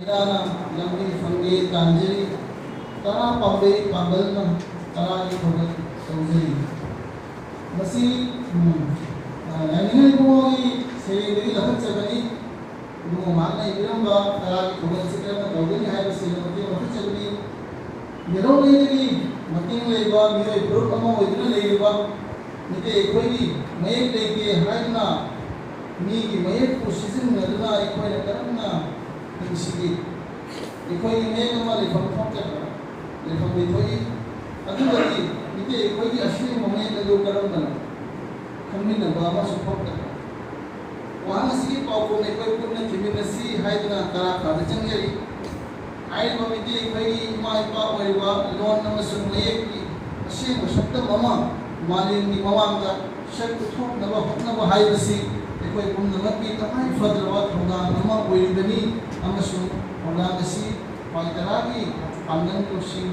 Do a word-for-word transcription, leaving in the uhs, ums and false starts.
ꯏꯔꯥꯅ ꯂꯝꯕꯤ ꯐꯪꯒꯦ ꯇꯥꯟꯖꯔꯤ꯫ ꯇꯔꯥ ꯄꯥꯝꯕꯩ ꯄꯥꯡꯒꯜꯅ ꯇꯔꯥꯒꯤ ꯊꯧꯒꯜ ꯇꯧꯖꯔꯤ꯫ ꯃꯁꯤ, ꯎꯝ, ꯑ, ꯂꯥꯏꯅꯤꯡꯉꯩ ꯏꯕꯨꯡꯉꯣꯒꯤ ꯁꯩꯔꯦꯡꯗꯒꯤ ꯂꯧꯈꯠꯆꯕꯅꯤ꯫ ꯏꯕꯨꯡꯉꯣ ꯃꯍꯥꯛꯅ ꯏꯕꯤꯔꯝꯕ ꯇꯔꯥꯒꯤ ꯊꯧꯒꯜꯁꯤ ꯀꯔꯝꯅ ꯇꯧꯒꯅꯤ ꯍꯥꯏꯕꯁꯤ ꯃꯇꯦꯡ ꯂꯧꯈꯠꯆꯕꯅꯤ꯫ ꯌꯦꯜꯍꯧꯉꯩꯗꯒꯤ ꯃꯇꯦꯡ ꯂꯩꯕ ꯃꯤꯑꯣꯏ ꯐꯨꯔꯨꯞ ꯑꯃ ꯑꯣꯏꯗꯨꯅ ꯂꯩꯔꯤꯕ ꯃꯤꯇꯩ ꯑꯩꯈꯣꯏꯒꯤ ꯃꯌꯦꯛ ꯂꯩꯇꯦ ꯍꯥꯏꯗꯨꯅ ꯃꯤꯒꯤ ꯃꯌꯦꯛꯄꯨ ꯁꯤꯖꯤꯟꯅꯗꯨꯅ ꯑꯩꯈꯣꯏꯅ ꯀꯔꯝꯅ ꯍꯤꯡꯁꯤꯒꯦ? ꯑꯩꯈꯣꯏꯒꯤ ꯃꯌꯦꯛ ꯑꯃ ꯂꯩꯐꯝ ꯊꯣꯛꯇꯕ꯭ꯔꯥ? ꯂꯩꯐꯝꯗꯤ ꯊꯣꯛꯏ꯫ ꯑꯗꯨꯒꯗꯤ ꯃꯤꯇꯩ ꯑꯩꯈꯣꯏꯒꯤ ꯑꯁꯦꯡꯕ ꯃꯌꯦꯛ ꯑꯗꯨ ꯀꯔꯝꯕꯅꯣ? ꯈꯪꯃꯤꯟꯅꯕ ꯑꯃꯁꯨ ꯊꯣꯛꯇꯕ꯭ꯔꯥ? ꯋꯥꯍꯪ ꯑꯁꯤꯒꯤ ꯄꯥꯎꯈꯨꯝ ꯑꯩꯈꯣꯏ ꯄꯨꯟꯅ ꯊꯤꯃꯤꯟꯅꯁꯤ ꯍꯥꯏꯗꯨꯅ ꯇꯔꯥ ꯀꯥꯗ ꯆꯪꯖꯔꯤ꯫ ꯍꯥꯏꯔꯤꯕ ꯃꯤꯇꯩ ꯑꯩꯈꯣꯏꯒꯤ ꯏꯃꯥ ꯏꯄꯥ ꯑꯣꯏꯔꯤꯕ ꯂꯣꯟ ꯑꯃꯁꯨꯡ ꯃꯌꯦꯛꯀꯤ ꯑꯁꯦꯡꯕ ꯁꯛꯇꯝ ꯑꯃ ꯃꯥꯂꯦꯝꯒꯤ ꯃꯃꯥꯡꯗ ꯁꯛ ꯎꯠꯊꯣꯛꯅꯕ ꯍꯣꯠꯅꯕ ꯍꯥꯏꯕꯁꯤ ꯑꯩꯈꯣꯏ ꯄꯨꯝꯅꯃꯛꯀꯤ ꯇꯉꯥꯏ ꯐꯗ꯭ꯔꯕ ꯊꯧꯗꯥꯡ ꯑꯃ ꯑꯣꯏꯔꯤꯕꯅꯤ ꯑꯃꯁꯨꯡ ꯊꯧꯗꯥꯡ ꯑꯁꯤ ꯈ꯭ꯋꯥꯏ ꯇꯔꯥꯒꯤ ꯄꯥꯡꯒꯜ ꯂꯧꯁꯤꯡ